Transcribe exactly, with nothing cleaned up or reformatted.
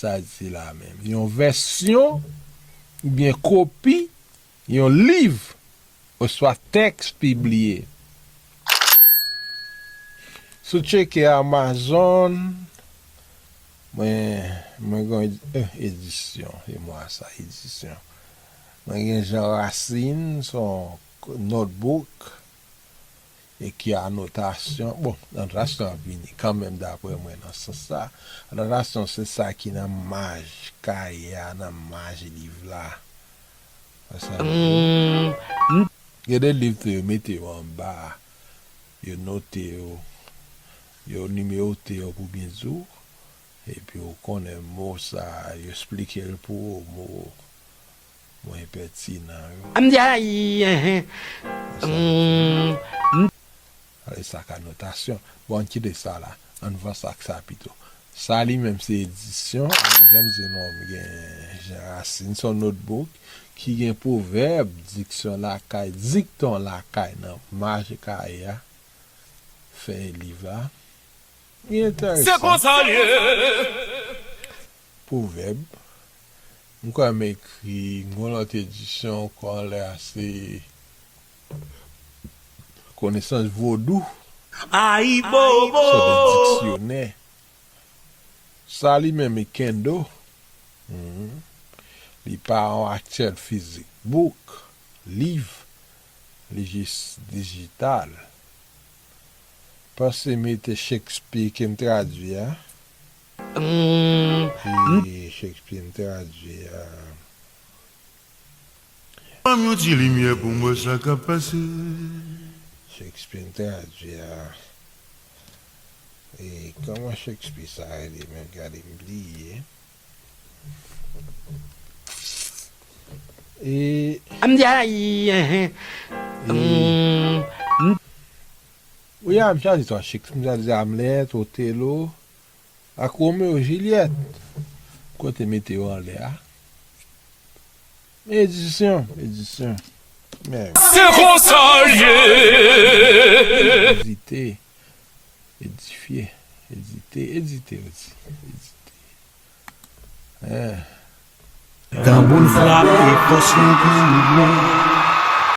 Sa di la menm. Yon vèsyon oubyen kopi yon liv oswa tèks pibliye. Si w tcheke Amazon, mwen, mwen gen yon edi-, eh, edisyon, se mwa sa, edisyon. Mwen gen Jean Racine, se yon notebook, e ki anotasyon, bon, anotasyon an vini kanmenm, daprè mwen, nan sans sa. Anotasyon se sa ki nan maj kaye a, nan maj liv la. Sa sa vle di. Gen de liv tou, yo mete yo anba, yo note yo, yo nimewote yo pou byen di w, epi w konnen mo sa, yo esplike l pou ou, mo mwen pètinan yo. M di ayi, enhen. Sa yo fè. Ale sa k anotasyon. Bon, ann kite sa la. Ann vanse ak sa pito. Sa li menm se edisyon. Alò, jan m di nou, m gen Jean Racine, se yon notebook ki gen pwovèb, diksyon lakay, dikton lakay nan maj kaye a. Fen liv la. Li enteresan. Se konsa l ye. Pwovèb. M kwè m ekri yon lòt edisyon ankò anlè a, se Konesans Vodou. Ayibobo. Sòt de diksyonè. Sa li menm e kendo. Mhm. Li pa yon aktyèl fizik. Book, liv, li jis dijital. Panse mete Shakespeare ke m tradui a. Mm. E Shakespeare m tradui a. Ban m yon ti limyè pou m wè sa k ap pase. Shakespeare m tradui a. E kòman Shakespeare sa rele menm? Gade, m bliye. E M di ayi, enhen. E Mm, m- Wi, a, m chwazi twa Shakespeare, m chwazi Hamlet, Othello, ak Romeo Juliet. Kote mete yo anlè a? Edisyon, edisyon. Men Se konsa l ye. Edite, edifye, edite, edite, yo di. Edite. Eh. Tanbou l frape, fòs nou pou nou.